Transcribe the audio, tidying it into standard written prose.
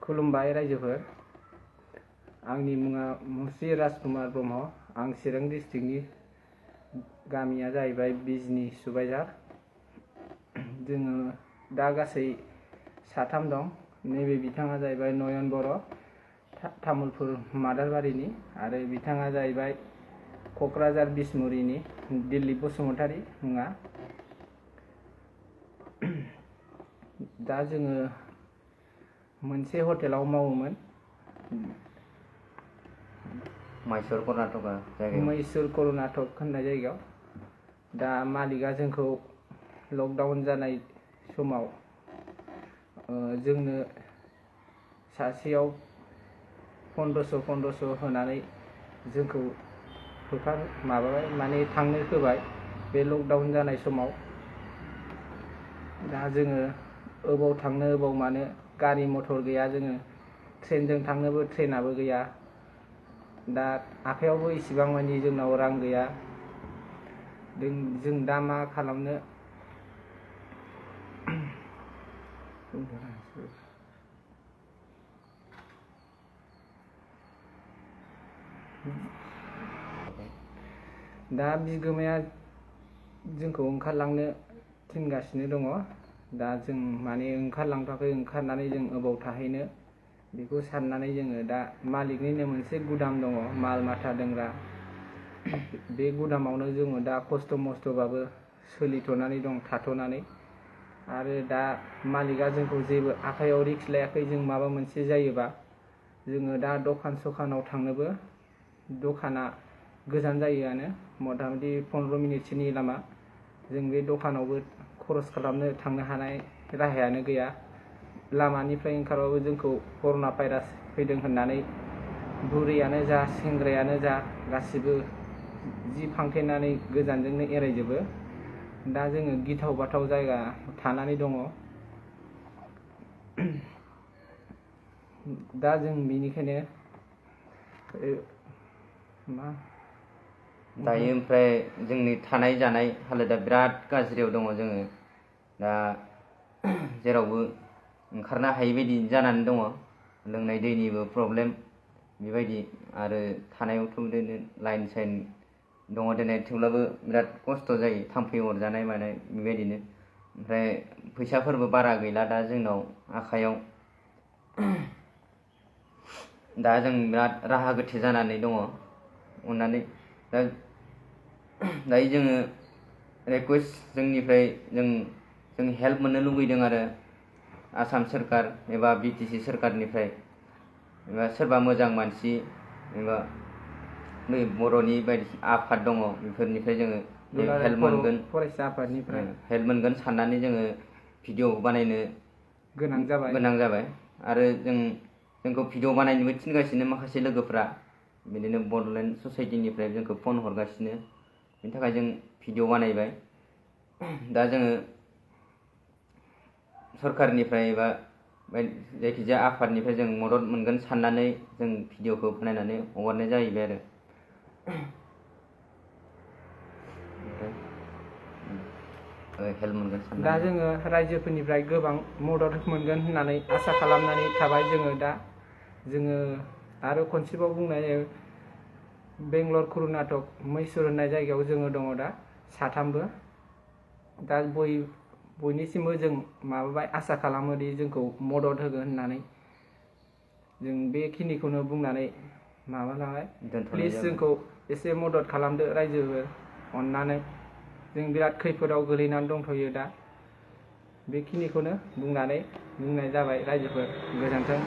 खुलुमबाय रायजोफोर। आंनि मुङा मुस्रि राजकुमार ब्रह्म। आं चिरां डिस्ट्रिक्टनि गामिया जाहैबाय बिजनी सुबाइझार। जोङो दा गासै साथाम दं। नैबे बिथाङा जाहैबाय नयन बर', तामुलपुर मादारबारिनि, आरो बिथाङा जाहैबाय क'क्राझार बिसमुरिनि दिलीप बसुमतारी मुङा। दा जोङो मोनसे हटेलाव मावोमोन, मैसूर कर्नाटक होननाय जायगायाव। दा मालिका जोंखौ लकडाउन जानाय समाव जोंनो सासेयाव 1500 होनानै जोंखौ माबाबाय, माने थांनो होबाय बे लकडाउन जानाय समाव। दा जोङो अबाव थांनो अबाव मानो गारि मटर गैया, जोङो ट्रेनजों थांनोबो ट्रेनाबो गैया। दा आखायावबो इसिबां मानि जोंनाव रां गैया। जों दा मा खालामनो? दा बिगोमाया जोंखौ ओंखारलांनो थिनगासिनो दङ। दा जों माने ओंखारलांथ'वाखै। ओंखारनानै जों अबाव थाहैनो बेखौ साननानै जोङो दा मालिकनिनो मोनसे गुदाम दङ, माल माथा दोनग्रा। बे गुदामावनो जोङो दा खस्थ' मस्थ'बाबो सोलिथ'नानै दं, थाथ'नानै। आरो दा मालिका जोंखौ जेबो आखायाव रिक्स लायाखै। जों माबा मोनसे जायोबा जोङो दा दखान सखानाव थांनोबो, दखाना गोजान जायोआनो, मथा मथि 15 मिनिटसोनि लामा। जों बे दखानावबो खरस खालामनो थांनो हानाय राहायानो गैया। लामानिफ्राय ओंखारबाबो जोंखौ कर'ना भाइरास फैदों होननानै बुरैयानो जा सेंग्रायानो जा गासिबो जि फांथेनानै गोजानजोंनो एरायजोबो। दा जोङो गिथाव बाथाव जायगा थानानै दङ। दा जों बेनिखायनो दायो ओमफ्राय जोंनि थानाय जानाय हालोदा बिराद गाज्रियाव दङ। जोङो दा जेरावबो ओंखारनो हायि बायदि जानानै दङ। लोंनाय दैनिबो प्रब्लेम बेबायदि, आरो थानायावथ' बिदिनो लाइन साइन दङ दिनै, थेवब्लाबो बिराद खस्थ' जायो, थाम्फै अरजानाय मानाय बेबायदिनो। ओमफ्राय फैसाफोरबो बारा गैला दा जोंनाव आखायाव। दा जों बिराद राहा गोथे जानानै दङ। अननानै दायो जोङो रिकुवेस्ट जोंनिफ्राय जों हेल्प मोननो लुबैदों आरो आसाम सोरखार एबा BTC सोरखारनिफ्राय, एबा सोरबा मोजां मानसि एबा नै बर'नि बायदिसिना आफाद दङ, बेफोरनिफ्राय जोङो हेल्प मोनगोन, फरायसा आफादनिफ्राय हेल्प मोनगोन साननानै जोङो भिडिअ बानायनो गोनां जाबाय। आरो जोंखौ भिडिअ बानायनोबो थिनगासिनो माखासे लोगोफ्रा, बिदिनो बड'लेण्ड ससाइटिनिफ्राय जोंखौ फन हरगासिनो। बेनि थाखाय जों भिडिअ बानायबाय। दा जोङो सरकारनिफ्राय एबा जायखिजाया आफादनिफ्राय जों मदद मोनगोन साननानै जों भिडिअखौ बानायनानै हगारनाय जाहैबाय आरो। हेल्प मोनगोन साननानै। दा जोङो रायजोफोरनिफ्राय गोबां मदद मोनगोन होननानै आसा खालामनानै थाबाय। जोङो आरो खनसेबाव बुंनाय जायो, बेंगलर कर्नाटक मैसूर होननाय जायगायाव जोङो दङ दा साथामबो। दा बयनिसिमबो जों माबाबाय, आसा खालामोदि जोंखौ मदद होगोन होननानै। जों बेखिनिखौनो बुंनानै माबालांबाय। प्लिज जोंखौ एसे मदद खालामदो रायजोफोर, अननानै। जों बिराद खैफोदाव गोलैनानै दंथ'यो दा। बेखिनिखौनो बुंनाय जाबाय रायजोफोर। गोजोन्थों।